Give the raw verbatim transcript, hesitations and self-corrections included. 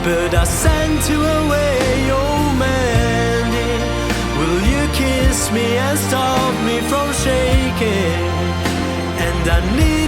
But I sent you away, oh Mandy. Will you kiss me and stop me from shaking? And I need